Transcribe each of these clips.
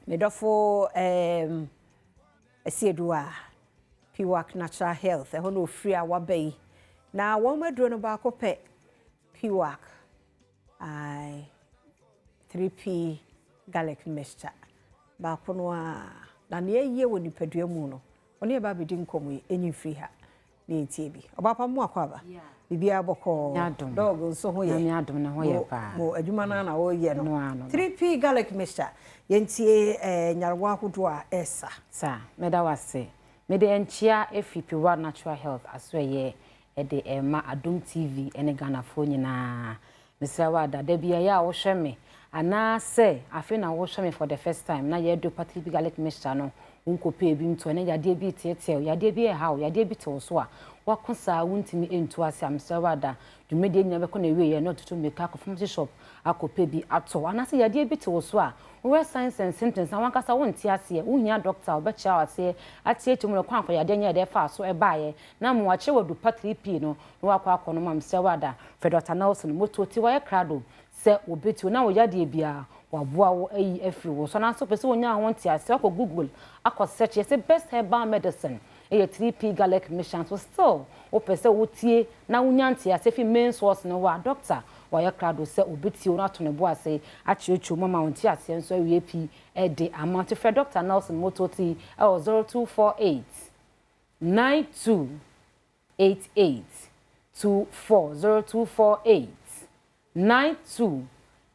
Me dɔfo Asiedu a Piwak Natural Health, ɛhɔ na ofiri a waba yi. Na wɔn aduro no baako pɛ, Piwak ai 3P garlic mixture. Baako no a na nea ɛyie wɔ nipadua mu no, ɔne yɛba abɛdi nkɔmmɔ yi, ɛnyi mfiri ha. Ne yɛntie bi. Ɔbaapa mu akɔ aba. Biribiara bɔkɔɔ. Dɔg nso ho yɛ. Nyame adom ne ho yɛ paa. Mo adwuma no na wɔreyɛ no. No ano. 3P garlic mixture. Yɛntie nyarewa ahodoɔ a ɛsa. Saa, meda wase. Mede nkyia efi Piwa Natural Health aso ɛyɛ ɛde ɛma Adom TV ɛne Ghanafoɔ nyinaa. Mesrɛ wo ada da bi ɛyɛ a wohwɛ me anaasɛ afei na wohwɛ me for the first time na yɛdo pa 3P garlic mixture no, wonkɔpɛ bi nto ɛne yadeɛ bi teɛteɛ, yadeɛ bi ɛha wo, yadeɛ bi te wo so a wako saa wontumi ntu ase a, mesrɛ wo ada, dwumadie nyinaa bɛkɔ na ɛwieɛ na ɔtutu mmirika akɔ pharmacy shop akɔpɛ bi atɔ, anaasɛ yadeɛ bi te wo so a wowɛ signs and symptoms na wankasa wonte aseɛ, wohia doctor a ɔbɛkyerɛ wo aseɛ atiatia mu no kwan akɔ yadeɛ nyɛ yɛde fa so ɛbaeɛ na mo akyerɛ wɔ dupa 3P no na wakɔ akɔ no ma. Mesrɛ wo ada, frɛ Dr. Nelson Moto ti wayɛ krado sɛ wɔbɛti na wo yadeɛ biara waboa wo ayi afiri wo so, anaasɛ wopɛ sɛ wonya ho nte aseɛ, wakɔ Google akɔ search, yɛsɛ best herbal medicine ɛyɛ 3P garlic mixture, so still wopɛ sɛ wotie na wonya nte ase fi main source no hɔ a, doctor wayɛ krado sɛ obɛtie wo no ato ne bo ase akyerɛkyerɛ mu ama wo nte aseɛ nso awie pii ɛde ama. Nti frɛ Dr. Nelson Mototi ɛwɔ 0248 92 88 24, 0248 92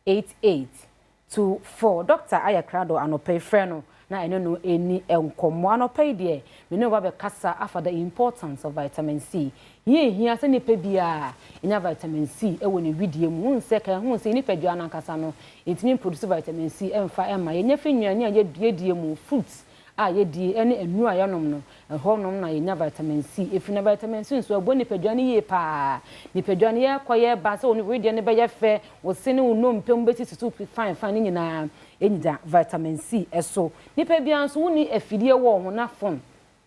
88 24. Doctor ayɛ krado anɔpɛ yi, frɛ no na ɛno no ɛni nkɔmmɔ. Anɔpɛ yi deɛ, me ne wo bɛkasa afa the importance of vitamin C. Yie hia sɛ nipa biara ɛnya vitamin C ɛwɔ ne widie mu. Hun sɛ ka hun sɛ nipadua nankasa no ɛntumi produce vitamin C ɛmfa ɛma yɛnya fi nnuane a yɛdie mu, fruits a yɛdie ɛne nnuro a yɛnom no, ɛhɔ nom na yɛnya vitamin C ɛfiri. Na vitamin C nso ɛbɔ nipadua no yie paa. Nipadua no yɛkɔ yɛba sɛ wo wedeɛ no bɛyɛ fɛ, wo se ne wo nnompe mu bɛsisi so fine fine, ne nyinaa ɛnyina vitamin C ɛso. Nipa biara nso wonni afidie wɔ wo ho na phone,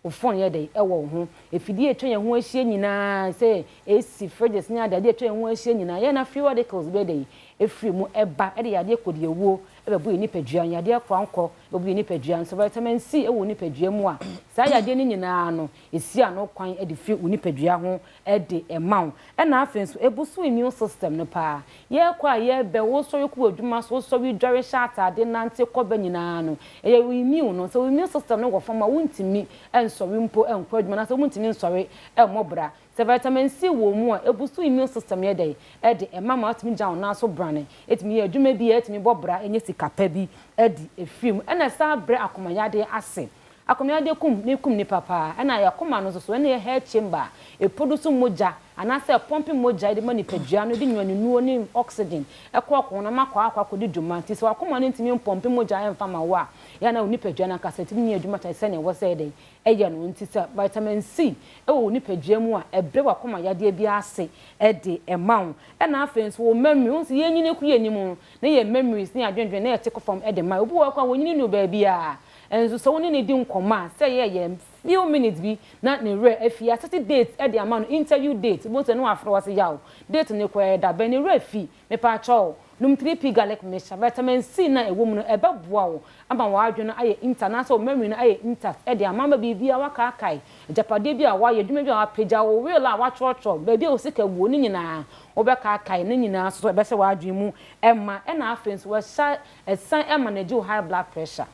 wo phone yɛ dɛ ɛwɔ wo ho, efidie atwa yɛn ho ahyia nyinaa sɛ AC, fridges ne adeade atwa yɛn ho ahyia nyinaa, yɛn na free radicals bɛyɛ dɛ efiri mu ɛba ɛde yadeɛ kɔ deɛ wuo ɛbɛbu yɛn nipadua, yadeɛ korankɔ bɛbu yɛn nipadua. Nso vitamin C ɛwɔ nipadua mu a, saa yadeɛ no nyinaa no esi ano kwan ɛde firi wo nipadua ho ɛde ɛma wo. Ɛna afei nso ebu so immune system no paa. Yɛkɔ a yɛbɛ, wosɔre kɔ adwuma so, wosɔre dware hyɛ ataade nante kɔbɛ nyinaa no, ɛyɛ wo immune no. Sɛ wo immune system no wɔ fam a, wontumi ɛnsɔre mpo ɛnkɔ adwuma na sɛ wontumi nsɔre ɛmmɔ bra. Sɛ vitamin C wɔ mu a, ebu so immune system yɛ dɛ ɛde ɛma ma atumi gya wɔn nan so brane, etumi yɛ adwuma bi, etumi bɔ bra, enye sika pɛ bi ɛde efiri mu. Ɛna saa brɛ akomayadeɛ ase. Akomayadeɛ kum ne kum nipa paa. Ɛna yɛ akoma no nso so ɛna yɛ heart chamber e produce mogya anaasɛ pump mogya de ma nipadua no, de nnuanenuo ne oxygen ɛkɔ ɔkɔn na ma kɔ akɔdi dwuma. Nti sɛ wakoma no ntumi mpump mogya ɛmfa ma wo a, yɛn na wo nipadua no ankasa ntumi nyɛ adwuma kyerɛ sɛnea ɛwɔ sɛ ɛdɛ ɛyɛ no. Nti sɛ vitamin C ɛwɔ wo nipadua mu a, ɛbrɛ wakoma yadeɛ bi ase ɛde ɛma wo. Ɛna afei nso wo memory, wo nso yɛn nyini kɔ yɛn anim no na yɛ memories ne adwendwen na yɛte kɔ fam ɛde ma. Obi wɔ hɔ a wɔnyini no baabi a nso sɛ wo ne ne di nkɔmmɔ a, sɛ yɛ few minutes bi na ne werɛ afi. Asete date ɛde ama no, interview date, bo sɛ ne wafrɛ wɔ se yaw date ne kɔ ɛda bɛn, ne werɛ afi. Mepaakyɛw, nom 3P garlic mixture. Vitamin C na ɛwɔ mu no ɛbɛboa wo ama w'adwene no ayɛ intact anaasɛ wo memory no ayɛ intact ɛde ama biribi a wakaakae, agyapadeɛ bi a wayɛ, adwuma bi a wapagya, wo will a watwerɛtwerɛ, baabi a wo sika wuo ne nyinaa wobɛkaakae ne nyinaa nso so ɛbɛhyɛ w'adwene mu ɛma. Ɛna afei nso wɔhyɛ ɛsan ɛma no agye wo high blood pressure.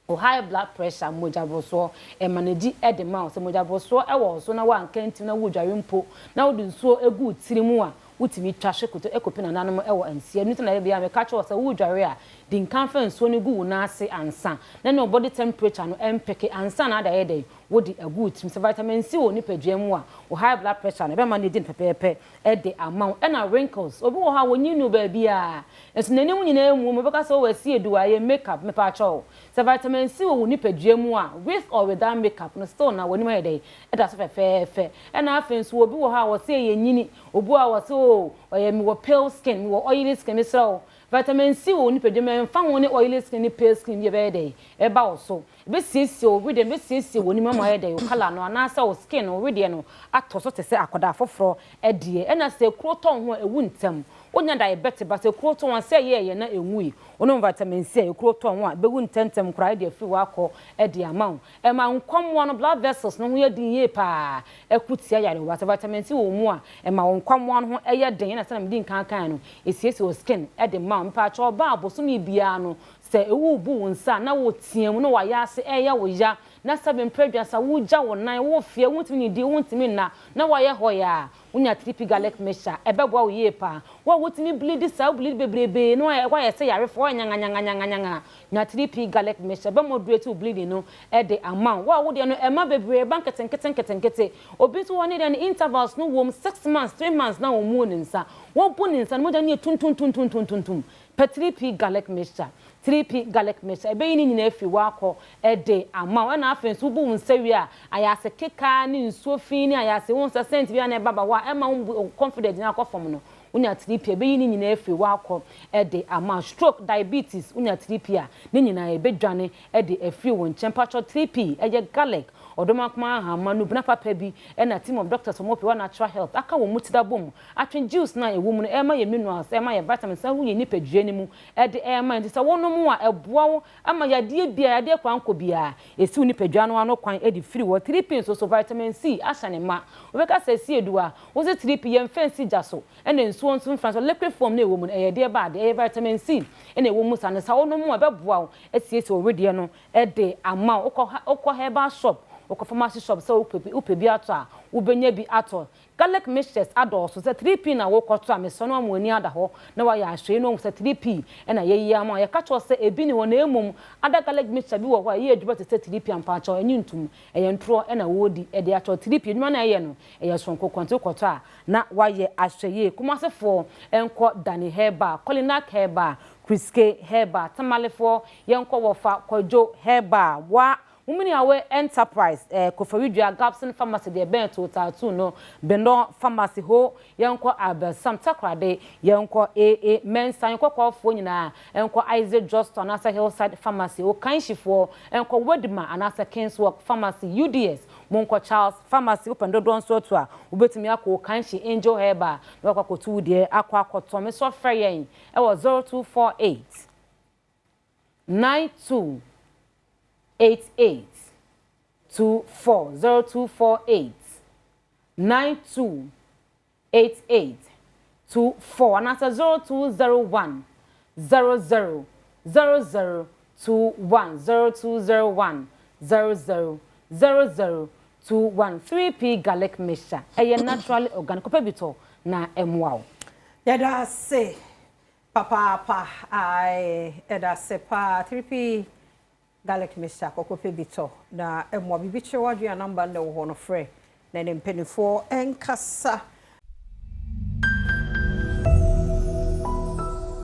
Wo high blood pressure, mogyaborosoɔ, ɛma no gyi ɛde ma wo. Sɛ mogyaborosoɔ ɛwɔ wo so na woanka ntim na wodware mpo na wode nsuo egu wo tiri mu a, wotumi twa hwe koto ɛkɔpi nananom ɛwɔ nsia no. Nti na yɛbea meka kyerɛ wo sɛ wodware a, di nkan fa nsuo no gu wo nan ase ansa na ne wo body temperature no ɛmpeke ansa na ada yɛ dɛn wode agu wo tirim. Sɛ vitamin C wɔ nipadua mu a, wo high blood pressure no ɛbɛma no edi no pɛpɛɛpɛ ɛde ama wo. Ɛna wrinkles, obi wɔ hɔ a wɔnyi no baabi a nso n'anim nyinaa mu mo bɛka sɛ wɔwɔ asi edu a ɛyɛ makeup. Mepaakyɛw, sɛ vitamin C wɔ wo nipadua mu a, with or without makeup no, still na w'anim ayɛ dɛn ɛda so fɛfɛɛfɛ. Ɛna afei nso obi wɔ hɔ a wɔsɛ ɛyɛ nyini, obi wɔ hɔ a wɔsɛ o ɔyɛ mewɔ pale skin, mewɔ oily skin. Mesrɛ wo, vitamin C wɔ wo nipadua mu, ɛmfa ho ne oily skin ne pale skin bi ɛbɛyɛ dɛn ɛba wo so, bɛsiesie wo wedeɛ, bɛsiesie w'anim ama ayɛ dɛn, wo colour no anaasɛ wo skin no, wo wedeɛ no atɔ so te sɛ akwadaa foforɔ ɛdeɛ. Ɛna sɛ kuro tɔn ho a ɛwu ntɛm. Wonya diabetic but ekuro tɔ ho a, sɛ ɛyɛɛyɛ na ɛnwui. Wonom vitamin C a, ekuro tɔ ho a, ɛbɛwu ntɛmntɛm koraa de afiri hɔ akɔ de ama wo. Ɛma nkwammoa no, blood vessels no ho yɛ den yie pa ara. Ɛko tia nyarewa. Sɛ vitamin C wɔ wo mu a, ɛma wo nkwammoa no ho yɛ den ɛna sɛdeɛ medi nkan kaeɛ no, ɛsiesie wo skin de ma wo. Mepaakyɛw ɔbaa a bosome biara no, sɛ worebu wo nsa a na woretea mu na w'ayaase reyɛ wo ya, na sɛbe mprɛ aduasa woregya wo nan, worefeɛ, wontumi nnidi, wontumi nna, na woayɛ hɔyaa a, Wonya 3P garlic mixture a, ɛbɛboa wo yie paa. Wo a wotumi bleedi saa, wo bleedi bebrebee na woayɛ woayɛ sɛ yarefoɔ, woayɛ nyanganyanganyanganyangan a, nya 3P garlic mixture. Ɛbɛ moderate wo bleeding no de ama wo. Wo a wo deɛ no ɛma bebree ba nketenkete nketenkete. Obi nso wɔ hɔ ne deɛ no intervals no wom, six months, 3 months na ɔmmuo ne nsa. Wabu ne nsa no, mogya no yɛ tuntumtuntumtuntum. Pɛ 3P garlic mixture. 3P garlic mixture, ɛbɛyi ne nyinaa afiri hɔ akɔ de ama wo. Ɛna afei nso wobu wo nsa wie a, ayase keka ne nsuo fi ne ayase wo nsa scent bi a na ɛba ba hɔ a ɛma wo confidence nyinaa kɔ fam no, wonya 3P a, ɛbɛyi ne nyinaa afiri hɔ akɔ de ama wo. Stroke, diabetes, wonya 3P a, ne nyinaa ɛbɛdwane de afiri wo nkyɛn. Mpakyɛw 3P ɛyɛ garlic, ɔdomankoma ahama, nubena papa bi ɛna team of doctors wɔn wɔ Natural Health aka wɔn mu tira bom atwe juice na ɛwɔ mu no ɛma yɛ minerals, ɛma yɛ vitamins ɛho yɛ nipadua no mu ɛde ɛma. Nti sɛ wonom a, ɛboa wo ama yadeɛ bia yadeɛ kwan kɔ biara esi wo nipadua no ano kwan ɛde firi wɔ. 3P nso so vitamin C ahyɛ ne ma. Wobɛka sɛ si edu a wosɛ 3P yɛn fɛn si gya so ɛna nsuo nso nfa so. Liquid form na ɛwɔ mu no ɛyɛ deɛ ba adeɛ ɛyɛ vitamin C ɛna ɛwɔ mu sa no. Sa wonom a, ɛbɛboa wo asiesie wo wedeɛ no ɛde ama wo. Wokɔ herbal shop, wokɔ pharmacy shop sɛ wopɛ bi atɔ a, wobɛnya bi atɔ. Garlic mixtures adɔɔso. Sɛ 3P na wokɔtɔ a, mesɔ no ama w'ani ada hɔ na wayɛ ahwɛ no sɛ 3P ɛna yɛyi ama. Yɛka kyerɛ sɛ ebi ni hɔ na emom ada garlic mixture bi wɔ hɔ a ɛyɛ adwuma te sɛ 3P ampakyɛw ɛnyi ntum, ɛyɛ ntorɔ ɛna wɔredi ɛde akyɛw. 3P adwuma na ɛyɛ no ɛyɛ sononko kɔnte. Wokɔtɔ a na wayɛ ahwɛ yie. Kumasefoɔ ɛnkɔ Dani Herbal, Colinac Herbal, Kriske Herbal. Tamalefoɔ, yɛnkɔ Wɔfa Kwadwo Herbal wa Mumini Awe Enterprise, Koforidua Gabson Pharmacy deɛ bɛn Total Two no, Beno Pharmacy ho. Yɛnkɔ Abelsam Takoradi, yɛnkɔ AA Mensa, yɛnkɔ kɔɔfoɔ nyinaa nkɔ Isaac Drugstore anaasɛ Hillside Pharmacy. Okanshifoɔ nkɔ Wedima anaasɛ Kingswalk Pharmacy. UDS monkɔ Charles Pharmacy. Wopɛ dodoɔ nso ato a, wobɛtumi akɔ Okanshi Angel Herbal na wakɔ akɔto wo deɛ akɔ akɔtɔn. Me so frɛ yɛn ɛwɔ 0248 92 88 24, 0248 92 88 24 anaasɛ 0201 00 00 21, 0201 00 00 21. 3P garlic mixture ɛyɛ naturally organic. Kɔpɛ bi tɔ na ɛmoa wo. Yɛda ase papaapa. Ae, yɛda ase paa. 3P garlic mixture, kɔkɔpɛ bi tɔ na ɛmmoa. Biribi kyerɛ w'adwene a, number no wɔ hɔ no, frɛ na ne mpanimfoɔ nkasa.